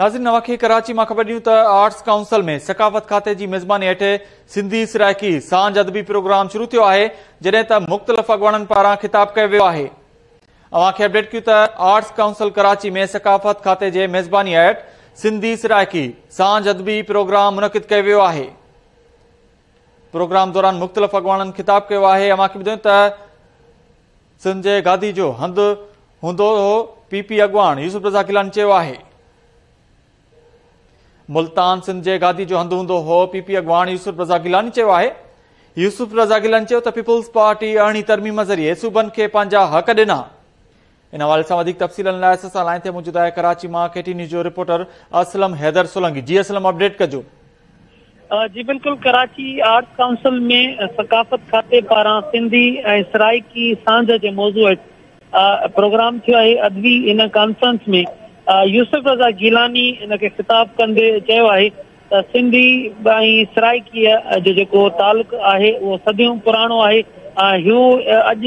ناظرين، اوهان کي ڪراچي مان خبر ڏيون ته آرٽس ڪائونسل ۾ ثقافت کاتي جي ميزباني هيٺ سنڌي سرائيڪي سانجهه ادبي پروگرام شروع ٿيو آهي، جڏهن ته مختلف اڳواڻن پاران خطاب ڪيو ويو آهي. اوهان کي اپڊيٽ ڪيون ته آرٽس ڪائونسل ڪراچي ۾ ثقافت کاتي جي ميزباني هيٺ سنڌي سرائيڪي سانجهه ادبي پروگرام منعقد ڪيو ويو آهي. پروگرام دوران مختلف اڳواڻن خطاب ڪيو آهي. اوهان کي ٻڌايون ته سنڌ جي گادي جو هنڌ هوندو هو، پي پي اڳواڻ يوسف رضا گيلاني چيو آهي. ملتان سنڌ جي گادي جو هنڌ هوندو هو، پي پي اڳواڻ يوسف رضا گيلاني چيو آهي. يوسف رضا گيلاني چيو ته پيپلز پارٽي ارڙهين ترميم ذريعي صوبن کي پنهنجا حق ڏنا. ان حوالي سان وڌيڪ تفصيلن لاء اسان سان لائين تي موجود آهي ڪراچي مان ڪي ٽي نيوز جو رپورٽر اسلم حيدر سولنگي. جي اسلم، اپڊيٽ ڪجو. جي بلڪل، ڪراچي آرٽس ڪائونسل ۾ ثقافت کاتي پاران سنڌي ۽ سرائيڪي سانجهه جي موضوع هيٺ پروگرام ٿيو آهي. ادبي ان ڪانفرنس ۾ يوسف رضا گيلاني ان کي خطاب ڪندي چيو آهي ته سنڌي ۽ سرائيڪيء جو جيڪو تعلق آهي اهو صديون پراڻو آهي ۽ هو اڄ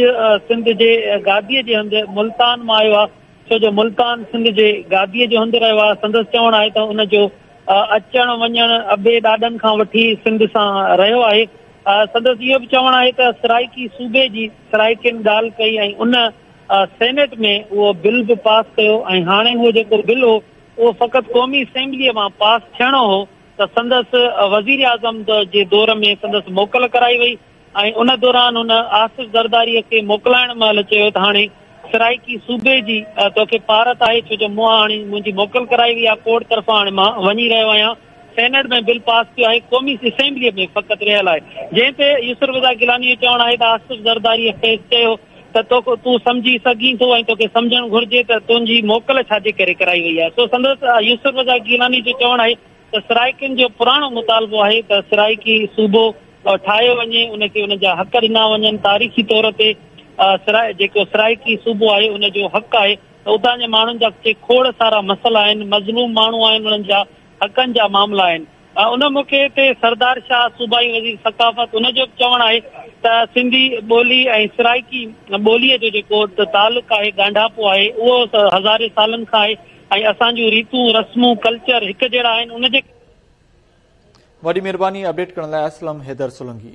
سنڌ جي گاديء جي هنڌ ملتان مان آيو آهي، ڇو جو ملتان سنڌ جي گاديء جو هنڌ رهيو آهي. سندس چوڻ آهي ته ان جو اچڻ وڃڻ ابي ڏاڏن کان وٺي سنڌ سان رهيو آهي. سندس اهو به چوڻ آهي ته سرائيڪي صوبي جي سرائيڪين ڳالهه ڪئي ۽ ان سينيٽ ۾ اهو بل به پاس ڪيو ۽ هاڻي اهو جيڪو بل هو اهو فقط قومي اسيمبليء مان پاس ٿيڻو هو ته سندس وزيراعظم جي دور ۾ سندس موڪل ڪرائي وئي ۽ ان دوران هن آصف زرداريء کي موڪلائڻ مهل چيو ته هاڻي سرائيڪي صوبي جي توکي پارت آهي، ڇو جو مون هاڻي منهنجي موڪل ڪرائي وئي آهي ڪورٽ طرفان، هاڻي مان وڃي رهيو آهيان. سينيٽ ۾ بل پاس ٿيو آهي، قومي اسيمبليء ۾ فقط رهيل آهي. جنهن تي يوسف رضا گيلاني جو چوڻ آهي ته آصف زرداريء کيس چيو ته تون سمجهي سگهين ٿو ۽ توکي سمجهڻ گهرجي ته تنهنجي موڪل ڇا جي ڪري ڪرائي وئي آهي. سو سندس يوسف رضا گيلاني جو چوڻ آهي ته سرائيڪين جو پراڻو مطالبو آهي ته سرائيڪي صوبو ٺاهيو وڃي، ان کي ان جا حق ڏنا وڃن، تاريخي طور تي جيڪو سرائيڪي صوبو آهي ان جو حق آهي ته اتان جي ماڻهن جا ڪي کوڙ سارا مسئلا آهن، مظلوم ماڻهو آهن، انهن جا حقن جا معاملا آهن. ان موقعي تي سردار شاهه صوبائي وزير ثقافت ان جو به چوڻ آهي ته سنڌي ٻولي ۽ سرائيڪي ٻوليء جو جيڪو تعلق آهي، ڳانڍاپو آهي، اهو هزارين سالن کان آهي ۽ اسان جون ريتون رسمون، ڪلچر هڪ جهڙا آهن، ان جي. وڏي مهرباني اپڊيٽ ڪرڻ لاء اسلم حيدر سولنگي.